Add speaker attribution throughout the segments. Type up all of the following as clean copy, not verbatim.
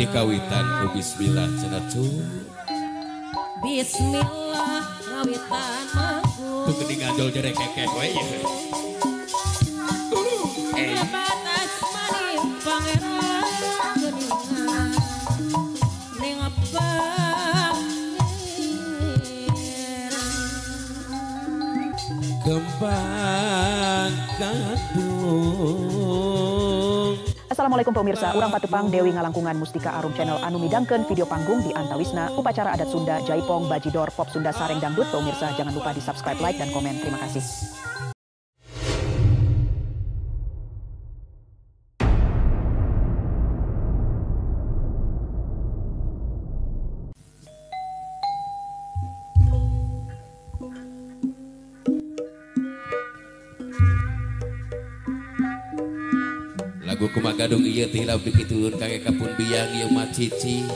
Speaker 1: Dikawitan ku bismillah cenah cu.
Speaker 2: Bismillah ngawitan manggung.
Speaker 1: Tuh geuning ngajol jere kekeh we ieu.
Speaker 2: Batas maning pangeran geuningan ning pangeran.
Speaker 1: Kembang gadung.
Speaker 3: Assalamualaikum pemirsa, urang patepang Dewi Ngalangkungan Mustika Arum Channel anu midangkeun video panggung di Antawisna, upacara adat Sunda, Jaipong, Bajidor, Pop Sunda, Sareng Dangdut. Pemirsa jangan lupa di subscribe, like, dan komen. Terima kasih.
Speaker 1: Lagu kumagadung ieu teh hilap dikituun kage kapun biang ieu mah cici.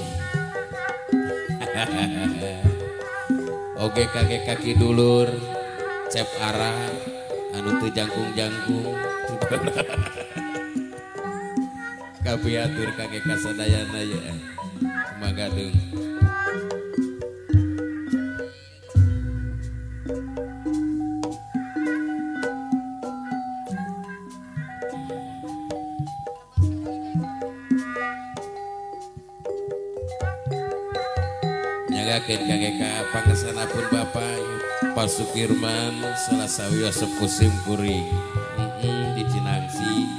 Speaker 1: Oge kage kaki dulur cep ara anu teu jangkung-jangkung. Kapiatur kage kasadayana ye kumagadung. Nyagakeun kage ka pangesana pun Bapak Pak Sukirman salah sawios musim kuring di Cinangsi.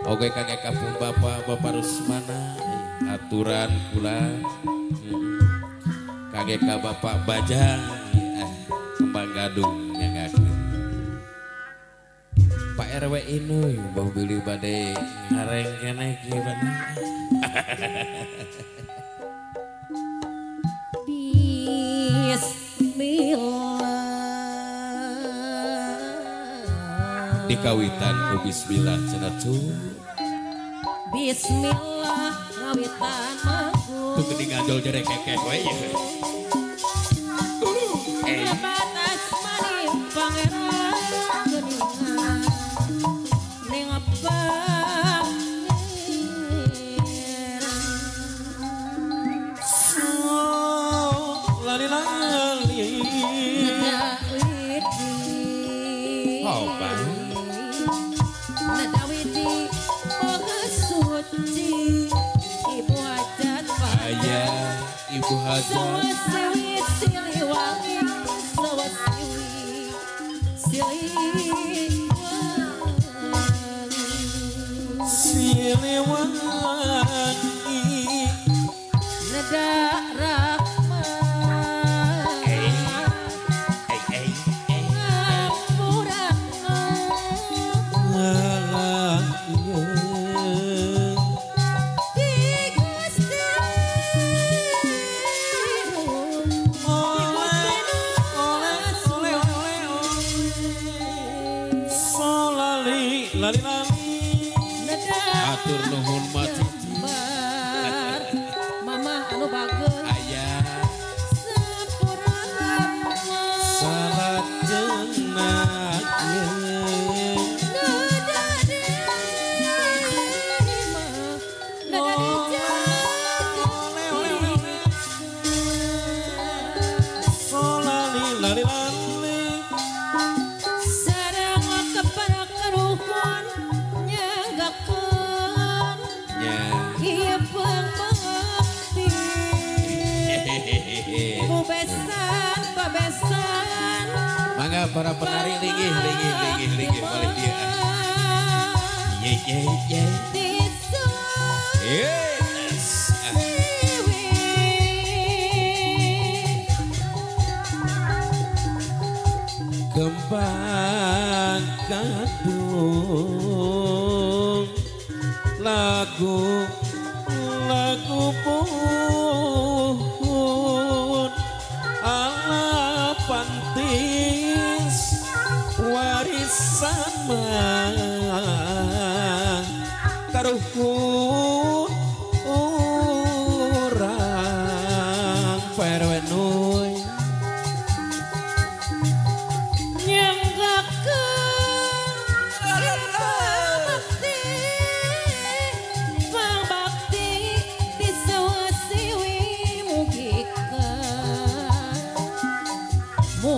Speaker 1: Oge kage ka pun Bapak Bapak Rusmana aturan kula kage ka Bapak Bajang Kembang Gadung nyagakeun. Pak RW Inuy bau beli bade ngareng keneh kieu bade.
Speaker 2: Bismillah.
Speaker 1: Dikawitan ku bismillah cenah cu.
Speaker 2: Bismillah ngawitan manggung.
Speaker 1: Tuh geuning ngajol jere kekeh we ieu.
Speaker 2: Batas maning pangeran geuningan ning pangeran.
Speaker 1: Lali lali
Speaker 2: Nadawidi Maha Suci Ibu Hajat
Speaker 1: Ayah Ibu Hajat
Speaker 2: Sawasiwi Siliwangi Sawasiwi Siliwangi
Speaker 1: Siliwangi
Speaker 2: Nada
Speaker 1: Lali lali atur nuhun ma cici
Speaker 2: mama anu bagus
Speaker 1: ayah salat jenak lali lali
Speaker 2: sareng kepada karuhun nyanggakeun ieu pangpakti bubesan pabesan.
Speaker 1: Mangga para penari linggih linggih linggih linggih balik dia. Ye ye ye. Yes. Kembang gadung lagu lagu pun ala pantis warisan mah karuhun urang perwenuy.
Speaker 2: Bakti, bakti,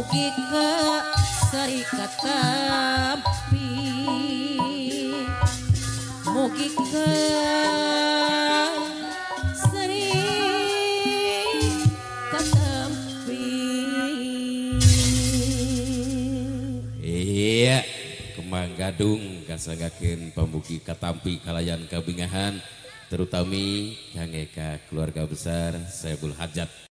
Speaker 2: Mugi ka sari katampi mugi ka sari katampi.
Speaker 1: Iya, Kembang Gadung kasanggakeun pamugi katampi kalayan kabingahan terutami kangge ka keluarga besar Saibul Hajat.